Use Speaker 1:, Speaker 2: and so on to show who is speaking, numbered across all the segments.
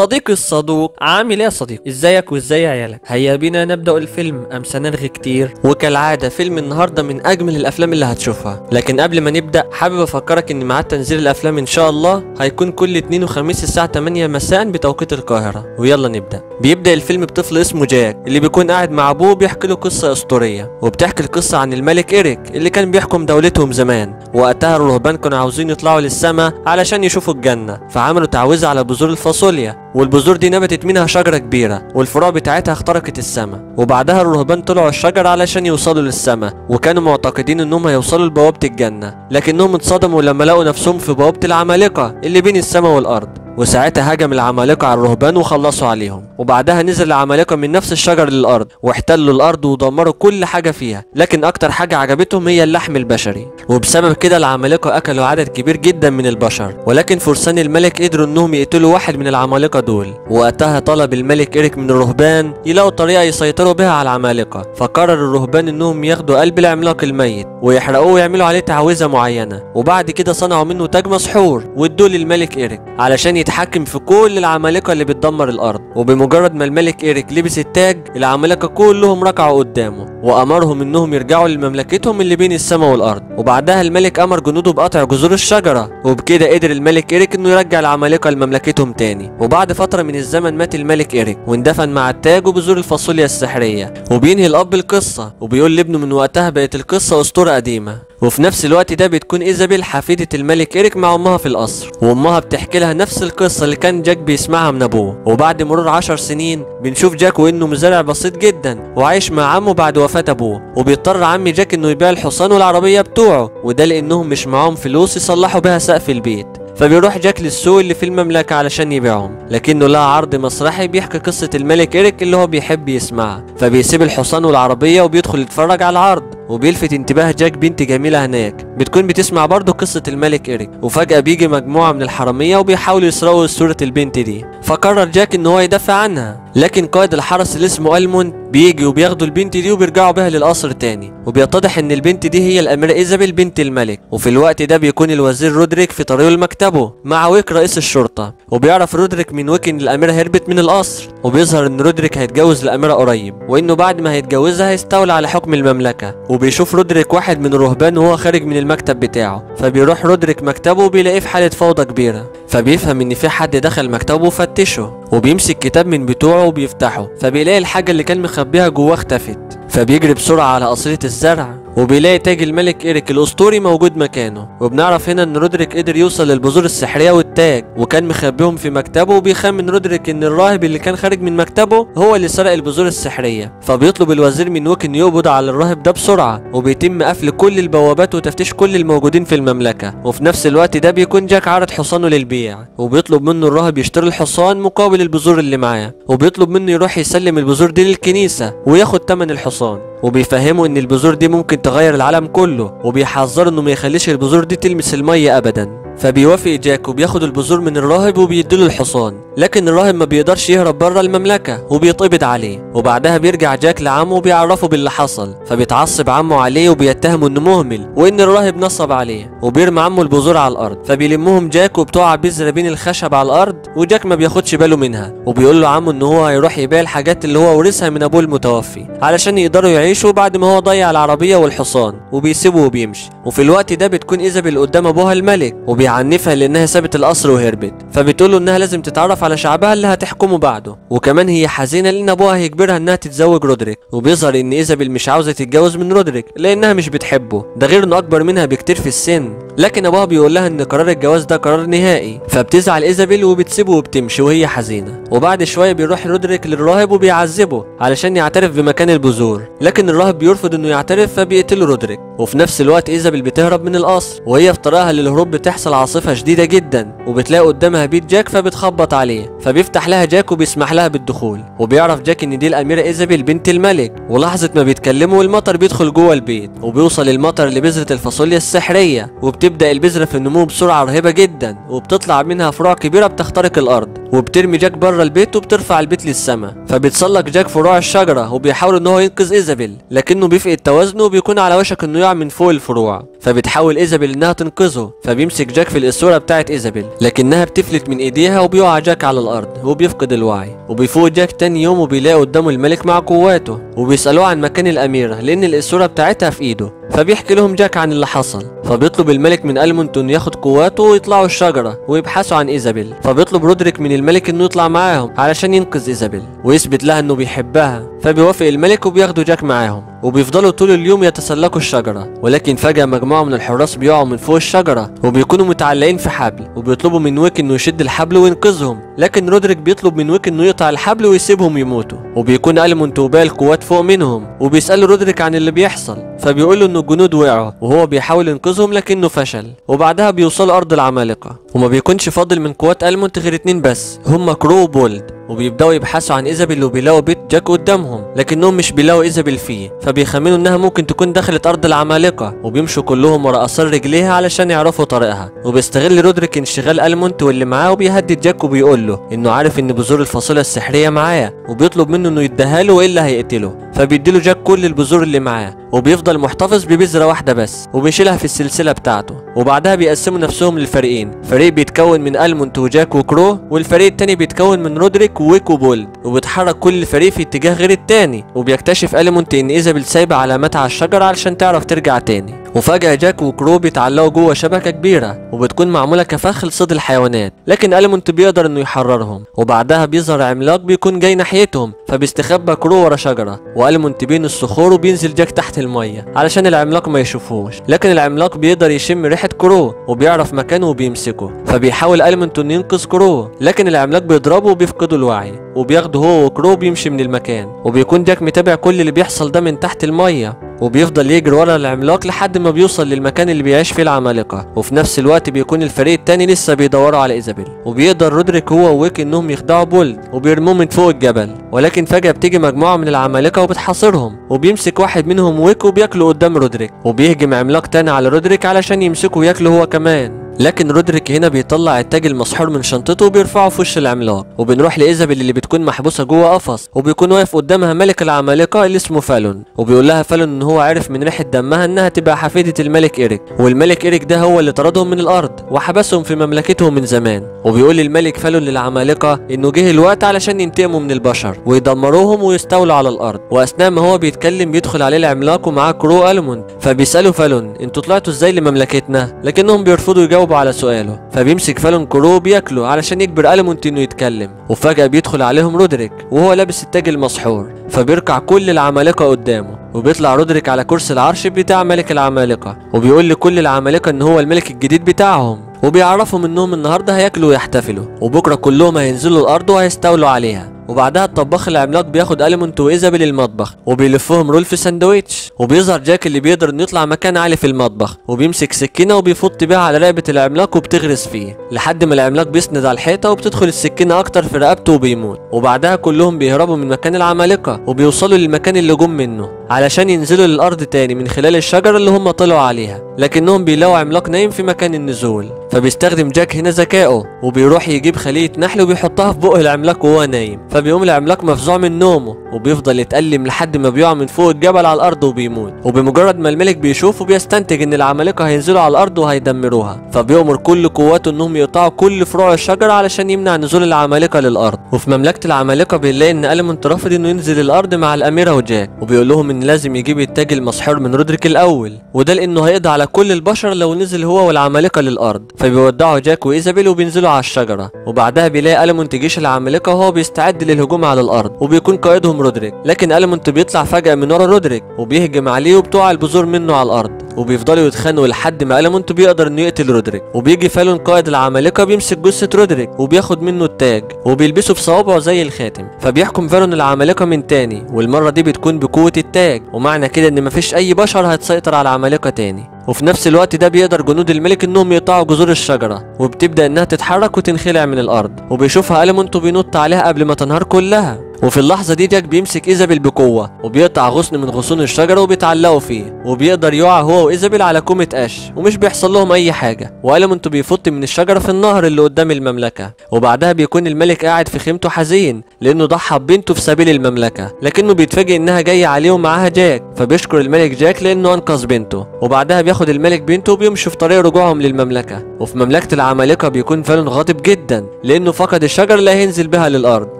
Speaker 1: صديقي الصدوق، عامل ايه يا صديقي؟ ازيك وازاي عيالك؟ هيا بينا نبدأ الفيلم ام سنرغي كتير. وكالعادة فيلم النهاردة من اجمل الافلام اللي هتشوفها، لكن قبل ما نبدأ حابب افكرك ان ميعاد تنزيل الافلام ان شاء الله هيكون كل اثنين وخميس الساعة 8 مساء بتوقيت القاهرة. ويلا نبدأ. بيبدأ الفيلم بطفل اسمه جاك اللي بيكون قاعد مع ابوه بيحكي له قصة اسطورية، وبتحكي القصة عن الملك إيريك اللي كان بيحكم دولتهم زمان. وقتها الرهبان كانوا عاوزين يطلعوا للسماء علشان يشوفوا الجنة، فعملوا تعويذة على بذور الفاصوليا، والبذور دي نبتت منها شجرة كبيرة والفروع بتاعتها اخترقت السماء. وبعدها الرهبان طلعوا الشجرة علشان يوصلوا للسماء، وكانوا معتقدين انهم هيوصلوا لبوابة الجنة، لكنهم اتصدموا لما لقوا نفسهم في بوابة العمالقة اللي بين السماء والأرض. وساعتها هجم العمالقة على الرهبان وخلصوا عليهم، وبعدها نزل العمالقة من نفس الشجر للأرض واحتلوا الأرض ودمروا كل حاجة فيها، لكن أكتر حاجة عجبتهم هي اللحم البشري، وبسبب كده العمالقة أكلوا عدد كبير جدا من البشر. ولكن فرسان الملك قدروا إنهم يقتلوا واحد من العمالقة دول. وقتها طلب الملك إيريك من الرهبان يلاقوا طريقة يسيطروا بها على العمالقة، فقرر الرهبان إنهم ياخدوا قلب العملاق الميت ويحرقوه ويعملوا عليه تعويذة معينة، وبعد كده صنعوا منه تاج مسحور وادوه للملك إيريك علشان يتحكم في كل العمالقة اللي بتدمر الأرض. وبمجرد ما الملك إيريك لبس التاج العمالقة كلهم ركعوا قدامه وأمرهم إنهم يرجعوا لمملكتهم اللي بين السماء والأرض. وبعدها الملك أمر جنوده بقطع جذور الشجرة، وبكده قدر الملك إيريك إنه يرجع العمالقة لمملكتهم تاني. وبعد فترة من الزمن مات الملك إيريك واندفن مع التاج وبذور الفاصوليا السحرية. وبينهي الأب القصة وبيقول لابنه من وقتها بقت القصة أسطورة قديمة. وفي نفس الوقت ده بتكون إيزابيل حفيدة الملك إيريك مع أمها في القصر، وأمها بتحكي لها نفس القصة اللي كان جاك بيسمعها من أبوه. وبعد مرور 10 سنين بنشوف جاك وإنه مزارع بسيط جدا وعايش مع عمه بعد وفاة أبوه، وبيضطر عم جاك إنه يبيع الحصان والعربية بتوعه، وده لأنهم مش معاهم فلوس يصلحوا بها سقف البيت. فبيروح جاك للسوق اللي في المملكة علشان يبيعهم، لكنه لقى عرض مسرحي بيحكي قصة الملك إيريك اللي هو بيحب يسمعها، فبيسيب الحصان والعربية وبيدخل يتفرج على العرض. وبيلفت انتباه جاك بنت جميلة هناك بتكون بتسمع برضه قصة الملك إيريك، وفجأة بيجي مجموعة من الحرامية وبيحاولوا يسرقوا صورة البنت دي، فقرر جاك ان هو يدافع عنها، لكن قائد الحرس اللي اسمه ألمون بيجي وبياخدوا البنت دي وبيرجعوا بها للقصر تاني. وبيتضح ان البنت دي هي الأميرة إيزابيل بنت الملك. وفي الوقت ده بيكون الوزير رودريك في طريقه لمكتبه مع ويك رئيس الشرطة، وبيعرف رودريك من ويك ان الأميرة هربت من القصر، وبيظهر ان رودريك هيتجوز الأميرة قريب، وانه بعد ما هيتجوزها هيستولى على حكم المملكة. وبيشوف رودريك واحد من الرهبان وهو خارج من المكتب بتاعه، فبيروح رودريك مكتبه وبيلاقيه في حالة فوضى كبيرة، فبيفهم ان في حد دخل مكتبه وفتشه، وبيمسك كتاب من بتوعه وبيفتحه، فبيلاقي الحاجة اللي كان مخبيها جواه اختفت، فبيجري بسرعة على قصيرة الزرع وبيلاقي تاج الملك إيريك الأسطوري موجود مكانه. وبنعرف هنا ان رودريك قدر يوصل للبذور السحرية والتاج وكان مخبيهم في مكتبه، وبيخمن رودريك ان الراهب اللي كان خارج من مكتبه هو اللي سرق البذور السحرية، فبيطلب الوزير من ويك انه يقبض على الراهب ده بسرعة، وبيتم قفل كل البوابات وتفتيش كل الموجودين في المملكة. وفي نفس الوقت ده بيكون جاك عرض حصانه للبيع، وبيطلب منه الراهب يشتري الحصان مقابل البذور اللي معاه، وبيطلب منه يروح يسلم البذور دي للكنيسة وياخد تمن الحصان، وبيفهمه ان البذور دي ممكن تغير العالم كله، وبيحذره انه ما يخليش البذور دي تلمس المية ابدا. فبيوافق جاك وبياخد البذور من الراهب وبيديله الحصان، لكن الراهب ما بيقدرش يهرب بره المملكة وبيتقبض عليه. وبعدها بيرجع جاك لعمه وبيعرفه باللي حصل، فبيتعصب عمه عليه وبيتهمه انه مهمل وان الراهب نصب عليه، وبيرمي عمه البذور على الارض، فبيلمهم جاك وبتقع بذرة بين الخشب على الارض، وجاك ما بياخدش باله منها، وبيقول له عمه ان هو هيروح يبيع الحاجات اللي هو ورثها من ابوه المتوفي علشان يقدروا يعيشوا بعد ما هو ضيع العربية والحصان، وبيسيبه وبيمشي. وفي الوقت ده بتكون إيزابيل قدام ابوها الملك وبيعنفها لانها سابت القصر وهربت، فبتقول له انها لازم تتعرف على شعبها اللي هتحكمه بعده، وكمان هي حزينة لان ابوها هيجبرها انها تتزوج رودريك. وبيظهر ان إيزابيل مش عاوزه تتجوز من رودريك لانها مش بتحبه، ده غير انه اكبر منها بكتير في السن، لكن ابوها بيقول لها ان قرار الجواز ده قرار نهائي، فبتزعل إيزابيل وبتسيبه وبتمشي وهي حزينة. وبعد شوية بيروح رودريك للراهب وبيعذبه علشان يعترف بمكان البذور، لكن الراهب بيرفض انه يعترف فبيقتله رودريك. وفي نفس الوقت إيزابيل بتهرب من القصر، وهي في طريقها للهروب بتحصل عاصفة شديدة جدا، وبتلاقي قدامها بيت جاك فبتخبط عليه، فبيفتح لها جاك وبيسمح لها بالدخول. وبيعرف جاك ان دي الأميرة إيزابيل بنت الملك، ولحظة ما بيتكلموا المطر بيدخل جوه البيت، وبيوصل المطر لبذرة الفاصوليا السحرية، وبتبدأ البذرة في النمو بسرعة رهيبة جدا، وبتطلع منها فروع كبيرة بتخترق الأرض، وبترمي جاك بره البيت وبترفع البيت للسماء. فبيتسلق جاك فروع الشجرة وبيحاول ان هو ينقذ إيزابيل، لكنه بيفقد توازنه وبيكون على وشك انه يقع وبيقع من فوق الفروع، فبتحاول ايزابيل انها تنقذه، فبيمسك جاك في الاسوره بتاعت ايزابيل لكنها بتفلت من ايديها وبيقع جاك على الارض وبيفقد الوعي. وبيفوق جاك تاني يوم وبيلاقي قدامه الملك مع قواته، وبيسألوه عن مكان الاميرة لان الاسوره بتاعتها في ايده، فبيحكي لهم جاك عن اللي حصل. فبيطلب الملك من ألمونت انه ياخد قواته ويطلعوا الشجرة ويبحثوا عن ايزابيل، فبيطلب رودريك من الملك انه يطلع معاهم علشان ينقذ ايزابيل ويثبت لها انه بيحبها، فبيوافق الملك وبياخدوا جاك معاهم، وبيفضلوا طول اليوم يتسلقوا الشجرة. ولكن فجأة مجموعة من الحراس بيقعوا من فوق الشجرة وبيكونوا متعلقين في حبل، وبيطلبوا من ويك انه يشد الحبل وينقذهم، لكن رودريك بيطلب من ويك انه يقطع الحبل ويسيبهم يموتوا. وبيكون ألمونت وباقي القوات فوق منهم، وبيسألوا رودريك عن اللي بيحصل، فبيقول له انه الجنود وقعوا وهو بيحاول ينقذهم لكنه فشل. وبعدها بيوصلوا ارض العمالقة، وما بيكونش فاضل من قوات ألمونت غير 2 بس، هما كرو وبولد، وبيبداوا يبحثوا عن ايزابيل وبيلاقوا بيت جاك قدامهم، لكنهم مش بيلاقوا ايزابيل فيه، فبيخمنوا انها ممكن تكون دخلت ارض العمالقة، وبيمشوا كلهم ورا اثار رجليها علشان يعرفوا طريقها. وبيستغل رودريك انشغال ألمونت واللي معاه وبيهدد جاك وبيقول له انه عارف ان بذور الفاصوليا السحريه معاه، وبيطلب منه انه يديها له والا هيقتله، فبيديله جاك كل البذور اللي معاه، وبيفضل محتفظ ببذره واحدة بس وبيشيلها في السلسلة بتاعته. وبعدها بيقسموا نفسهم لفريقين، فريق بيتكون من ألمونت وجاك وكرو، والفريق التاني بيتكون من رودريك وويك وبولد، وبيتحرك كل فريق في اتجاه غير التاني. وبيكتشف ألمونت ان ايزابيل سايبه علامات على الشجرة علشان تعرف ترجع تاني. وفجأة جاك وكرو بيتعلقوا جوه شبكة كبيرة وبتكون معمولة كفخ لصيد الحيوانات، لكن ألمونت بيقدر انه يحررهم. وبعدها بيظهر عملاق بيكون جاي ناحيتهم، فبيستخبى كرو ورا شجرة، وألمونت بين الصخور وبينزل جاك تحت المية علشان العملاق ما يشوفوش، لكن العملاق بيقدر يشم ريحة كرو وبيعرف مكانه وبيمسكه، فبيحاول ألمونت انه ينقذ كرو، لكن العملاق بيضربه وبيفقده الوعي، وبياخده هو وكرو بيمشي من المكان. وبيكون جاك متابع كل اللي بيحصل ده من تحت المية، وبيفضل يجري ورا العملاق لحد ما بيوصل للمكان اللي بيعيش فيه العمالقة. وفي نفس الوقت بيكون الفريق التاني لسه بيدوروا على ايزابيل، وبيقدر رودريك هو وويك انهم يخدعوا بولد وبيرموه من فوق الجبل، ولكن فجأة بتيجي مجموعة من العمالقة وبتحاصرهم، وبيمسك واحد منهم ويك وبياكله قدام رودريك، وبيهجم عملاق تاني على رودريك علشان يمسكه وياكله هو كمان، لكن رودريك هنا بيطلع التاج المسحور من شنطته وبيرفعه في وش العملاق. وبنروح لايزابيل اللي بتكون محبوسة جوه قفص، وبيكون واقف قدامها ملك العمالقة اللي اسمه فالون، وبيقول لها فالون ان هو عرف من ريحه دمها انها تبقى حفيده الملك إيريك، والملك إيريك ده هو اللي طردهم من الارض وحبسهم في مملكتهم من زمان. وبيقول الملك فالون للعمالقه انه جه الوقت علشان ينتقموا من البشر ويدمروهم ويستولوا على الارض. واثناء ما هو بيتكلم بيدخل عليه العملاق ومعاه كرو ألمونت، فبيسالوا فالون انتوا طلعتوا ازاي لمملكتنا، لكنهم بيرفضوا يجاوبوا على سؤاله، فبيمسك فالون كرو بياكله علشان يجبر ألمونت انه يتكلم. وفجأة بيدخل عليهم رودريك وهو لابس التاج المسحور، فبيركع كل العمالقة قدامه، وبيطلع رودريك على كرسي العرش بتاع ملك العمالقة، وبيقول لكل العمالقة ان هو الملك الجديد بتاعهم، وبيعرفهم انهم النهارده هياكلوا ويحتفلوا، وبكره كلهم هينزلوا الارض وهيستولوا عليها. وبعدها الطباخ العملاق بياخد ألمونت وإيزابيل المطبخ وبيلفهم roll في ساندويتش، وبيظهر جاك اللي بيقدر انه يطلع مكان عالي في المطبخ، وبيمسك سكينة وبيفط بيها على رقبة العملاق وبتغرز فيه لحد ما العملاق بيسند على الحيطة وبتدخل السكينة اكتر في رقبته وبيموت. وبعدها كلهم بيهربوا من مكان العمالقة وبيوصلوا للمكان اللي جم منه علشان ينزلوا للارض تاني من خلال الشجرة اللي هم طلعوا عليها، لكنهم بيلاقوا عملاق نايم في مكان النزول. فبيستخدم جاك هنا ذكائه وبيروح يجيب خليه نحل وبيحطها في بق العملاق وهو نايم، فبيقوم العملاق مفزوع من نومه وبيفضل يتألم لحد ما بيقع من فوق الجبل على الارض وبيموت. وبمجرد ما الملك بيشوفه بيستنتج ان العمالقة هينزلوا على الارض وهيدمروها، فبيؤمر كل قواته انهم يقطعوا كل فروع الشجرة علشان يمنع نزول العمالقة للارض. وفي مملكة العمالقة بنلاقي ان ألمونت رافض انه ينزل الارض مع الاميرة وجاك، وبيقول لهم ان لازم يجيب التاج المسحور من رودريك الاول، وده لانه هيقضي على كل البشر لو نزل هو والعمالقه للارض. فبيودعوا جاك وإيزابيل وبينزلوا على الشجرة. وبعدها بيلاقي ألمونت جيش العمالقة وهو بيستعد للهجوم على الارض، وبيكون قائدهم رودريك، لكن ألمونت بيطلع فجأة من ورا رودريك وبيهجم عليه وبتقع البذور منه على الارض، وبيفضلوا يتخانقوا لحد ما ألمونت بيقدر انه يقتل رودريك. وبيجي فالون قائد العمالقة بيمسك جثة رودريك وبياخد منه التاج وبيلبسه في صوابعه زي الخاتم، فبيحكم فالون العمالقة من تاني، والمرة دي بتكون بقوة التاج، ومعنى كده ان مفيش اي بشر هتسيطر على العمالقة تاني. وفي نفس الوقت ده بيقدر جنود الملك انهم يقطعوا جذور الشجرة، وبتبدا انها تتحرك وتنخلع من الارض، وبيشوفها ألمونت وبينط عليها قبل ما تنهار كلها. وفي اللحظة دي جاك بيمسك ايزابيل بقوة وبيقطع غصن من غصون الشجرة وبيتعلقوا فيه، وبيقدر يقع هو وايزابيل على كومة قش ومش بيحصل لهم اي حاجة. والمونت بيفط من الشجرة في النهر اللي قدام المملكة. وبعدها بيكون الملك قاعد في خيمته حزين لانه ضحى ببنته في سبيل المملكة، لكنه بيتفاجئ انها جاية عليه ومعاها جاك، فبيشكر الملك جاك لانه انقذ بنته. وبعدها بياخد الملك بنته وبيمشوا في طريق رجوعهم للمملكة. وفي مملكة العمالقة بيكون فالون غاضب جدا لانه فقد الشجرة اللي هينزل بها للارض،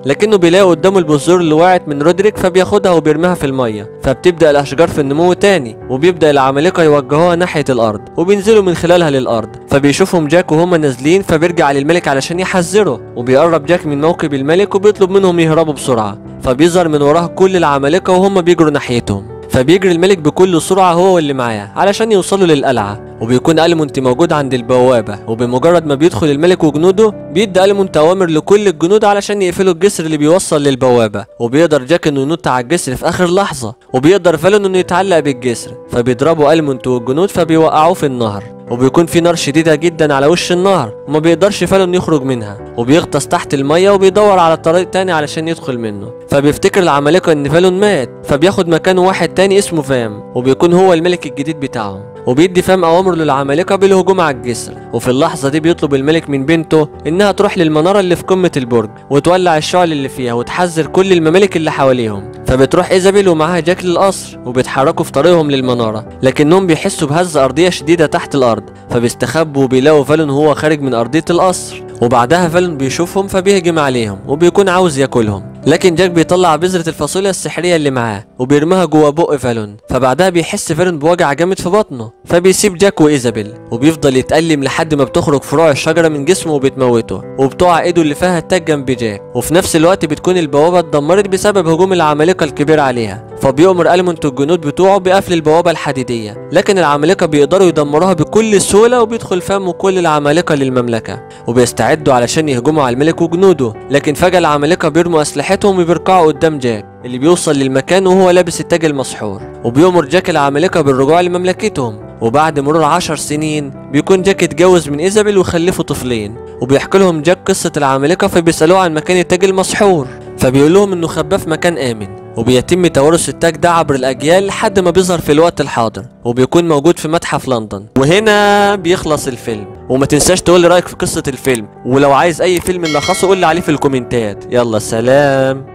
Speaker 1: لكنه بيلاقي قدامه البذور اللي وقعت من رودريك فبياخدها وبيرميها في المية، فبتبدا الاشجار في النمو تاني، وبيبدا العمالقة يوجهوها ناحية الارض وبينزلوا من خلالها للارض. فبيشوفهم جاك وهم نازلين، فبيرجع للملك علشان يحذره، وبيقرب جاك من موكب الملك وبيطلب منهم يهربوا بسرعة، فبيظهر من وراه كل العمالقة وهم بيجروا ناحيتهم. فبيجري الملك بكل سرعة هو واللي معاه علشان يوصلوا للقلعة، وبيكون ألمونت موجود عند البوابة، وبمجرد ما بيدخل الملك وجنوده بيدي ألمونت أوامر لكل الجنود علشان يقفلوا الجسر اللي بيوصل للبوابة. وبيقدر جاك انه ينط على الجسر في آخر لحظة، وبيقدر فالون انه يتعلق بالجسر، فبيضربوا ألمونت والجنود فبيوقعوه في النهر، وبيكون في نار شديدة جدا على وش النهر وما بيقدرش فالون يخرج منها، وبيغطس تحت المية وبيدور على طريق تاني علشان يدخل منه. فبيفتكر العمالقة ان فالون مات، فبياخد مكانه واحد تاني اسمه فام، وبيكون هو الملك الجديد بتاعهم، وبيدي فام اوامر للعمالقة بالهجوم على الجسر. وفي اللحظة دي بيطلب الملك من بنته انها تروح للمنارة اللي في قمة البرج وتولع الشعل اللي فيها وتحذر كل الممالك اللي حواليهم. فبتروح ايزابيل ومعاها جاك للقصر وبيتحركوا في طريقهم للمنارة، لكنهم بيحسوا بهزة أرضية شديدة تحت الأرض، فبيستخبوا وبيلاقوا فالون وهو خارج من أرضية القصر. وبعدها فالون بيشوفهم فبيهجم عليهم وبيكون عاوز ياكلهم، لكن جاك بيطلع بذرة الفاصوليا السحرية اللي معاه وبيرميها جوه بق فالون. فبعدها بيحس فالون بوجع جامد في بطنه، فبيسيب جاك وايزابيل وبيفضل يتألم لحد ما بتخرج فروع الشجرة من جسمه وبتموته، وبتقع ايده اللي فيها التاج جنب جاك. وفي نفس الوقت بتكون البوابة اتدمرت بسبب هجوم العمالقة الكبير عليها، فبيؤمر ألمونت الجنود بتوعه بقفل البوابة الحديدية، لكن العمالقة بيقدروا يدمروها بكل سهولة، وبيدخل فام وكل العمالقة للمملكة وبيستعدوا علشان يهجموا على الملك وجنوده. لكن فجأة العمالقة بيرموا أسلحتهم وبيركعوا قدام جاك اللي بيوصل للمكان وهو لابس التاج المسحور، وبيؤمر جاك العمالقة بالرجوع لمملكتهم. وبعد مرور 10 سنين بيكون جاك اتجوز من ايزابيل وخلفوا طفلين، وبيحكي لهم جاك قصة العمالقة، فبيسألوه عن مكان التاج المسحور، فبيقول لهم انه خباه في مكان آمن، وبيتم توارث التاج ده عبر الأجيال لحد ما بيظهر في الوقت الحاضر، وبيكون موجود في متحف لندن. وهنا بيخلص الفيلم. وما تنساش تقول لي رأيك في قصة الفيلم، ولو عايز أي فيلم نلخصه قول لي عليه في الكومنتات. يلا سلام.